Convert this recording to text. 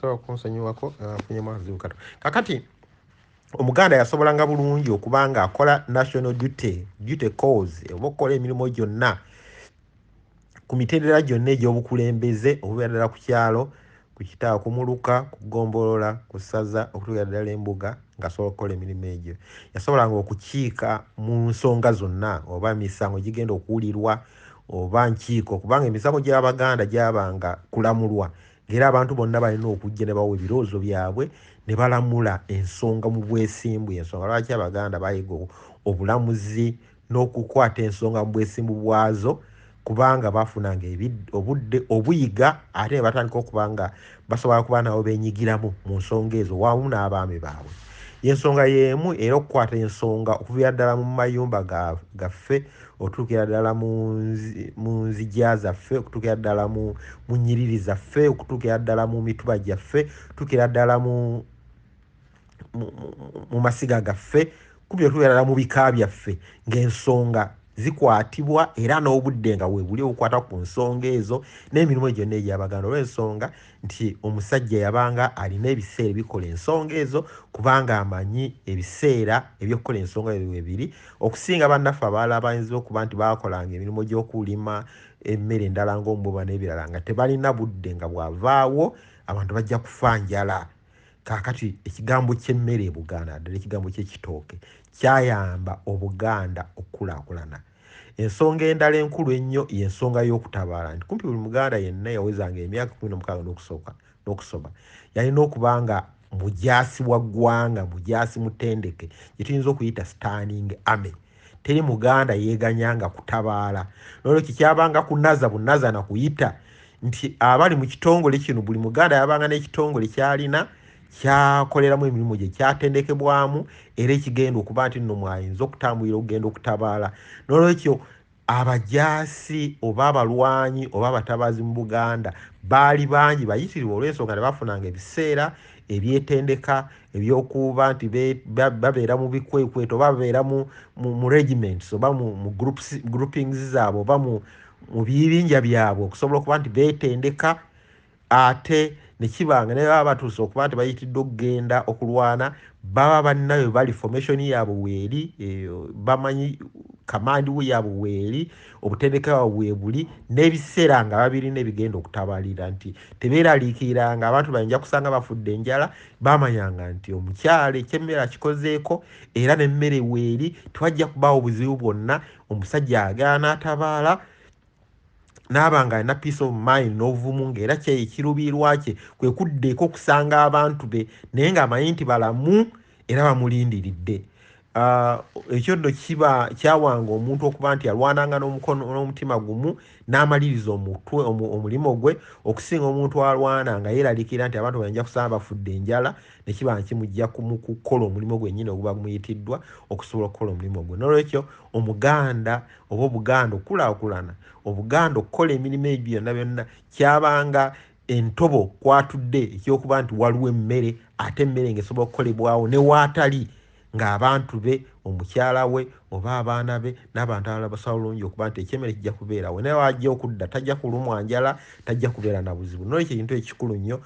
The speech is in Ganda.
Osobola okunsonyiwako, nfunyemu akazibu kato. Kakati Omuganda yasobolanga bulungi okuba nga akola national duty, duty calls, oba okukola emirimu gyonna ku mitendera gyonna egy'obukulembeze, okubeera ddala ku kyalo, ku kita, ku muluka, ku ggombolola, ku ssaza, okutuukira ddala embuga, ng'asobola okukola emirimu egyo. Yasobolanga okukiika mu nsonga zonna, oba emisango gigenda okuwulirwa oba nkiiko, kubanga emisango gy'Abaganda gyabanga kulamulwa, ng'era abantu bonna balina okujja ne bawa ebirowoozo byabwe ne balamula ensonga mu bwesimbu. Ensonga lwaki Abaganda bayiga obulamuzi n'okukwata ensonga mu bwesimbu bwazo, kubanga bafunanga obudde obuyiga, ate ne batandika okuba nga basobola kuba nabo beenyigiramu mu nsonga ezo wamu n'abaami baabwe. Yensonga y'emu era okukwata ensonga okuviira ddala mu mayumba gaffe, okutuukira ddala mu nzija zaffe, okutuukira ddala mu nnyiriri zaffe, okutuukira ddala mu mituba gyaffe, okutuukira ddala mu masiga gaffe, kumpi okutuukira ddala mu bika byaffe, ng'ensonga zikwatibwa era n'obudde nga weebuli obukwata ku nsonga ezo n'emirimu gyonna egy'Abaganda, olw'ensonga nti omusajja yabanga alina ebiseera ebikola ensonga ezo, kubanga amanyi ebiseera ebyokukola ensonga ezo webiri, okusinga bannaffe abalala abayinza okuba nti baakolanga emirimu gy'okulima emmere endala ng'omububa n'ebirala, nga tebalina budde, nga bw'avaawo abantu bajja kufa njala. Kaakati ekigambo ky'emmere e Buganda, ddala ekigambo ky'ekitooke, kyayamba Obuganda okukulaakulana. Ensonga endala enkulu ennyo y'ensonga y'okutabaala, nti kumpi buli Muganda yenna yawezanga emyaka 16 n'okusoba yalina okuba nga mujaasi wa ggwanga, mujaasi mutendeke, gye tuyinza okuyita standing army. Teri Muganda yeeganyanga kutabaala. Nolwekyo kyabanga kunaza bunaza na kuyita nti abali mu kitongole kino, buli Muganda yabanga n'ekitongole ky'alina kyakoleramu emirimu gye, kyatendekebwamu, era ekigenda okuba nti nno mwayinza okutambulira okugenda okutabaala. Nolwekyo abajaasi oba abalwanyi oba abatabaazi mu Buganda baali bangi bayitirivu, olw'ensonga tebafunanga ebiseera ebyetendeka ebyokuba nti babeera mu bikwekweto oba babeera mu regiments oba mu groupings zaabwe oba mu bibinja byabwe, okusobola okuba nti beetendeka. Ate ne kiba nga ne baba batuuse okuba nti bayitiddwa okugenda okulwana, baba balina we bali, formation yaabwe weeri, bamanyi command yaabwe weeri, obutendeke bwabwe weebuli, n'ebiseera nga babirina ebigenda okutabalira, nti tebeeraliikiriranga abantu bayinja kusanga bafudde enjala. Bamanyanga nti omukyala ekyemmere akikozeeko era n'emmere weeri, tewajja kubaawo buzibu bwonna. Omusajja agala n'atabaala n'aba nga alina peace of mind n'obuvumu, ng'era kye ekiruubirirwa kye kwe kudda eka okusanga abantu be, naye ng'amanyi nti balamu era bamulindiridde. Ekyo nno kiba kyawanga omuntu okuba nti alwananga n'omukono n'omutima gumu n'amaliriza omutwe omulimu gwe, okusinga omuntu alwana nga yeeraliikirira nti abantu bayinja kusanga bafudde enjala, ne kiba nga kimujja mu kukola omulimu gwennyini oguba gumuyitiddwa okusobola okukola omulimu gwe. Noolwekyo Omuganda oba Obuganda okukulaakulana, Obuganda okukola emirimu egyo byonna byonna, kyabanga entobo kwatudde ekyokuba nti waliwo emmere, ate emmere ng'esobola okukolebwawo ne waatali, ng'abantu be, omukyala we oba abaana be n'abantu abalala basobola bulungi okuba nti ekyemmere kijja kubeerawo, naye wajja okudda tajja kulumwa njala, tajja kubeera na buzibu. Noolwekyo ekintu ekikulu nnyo.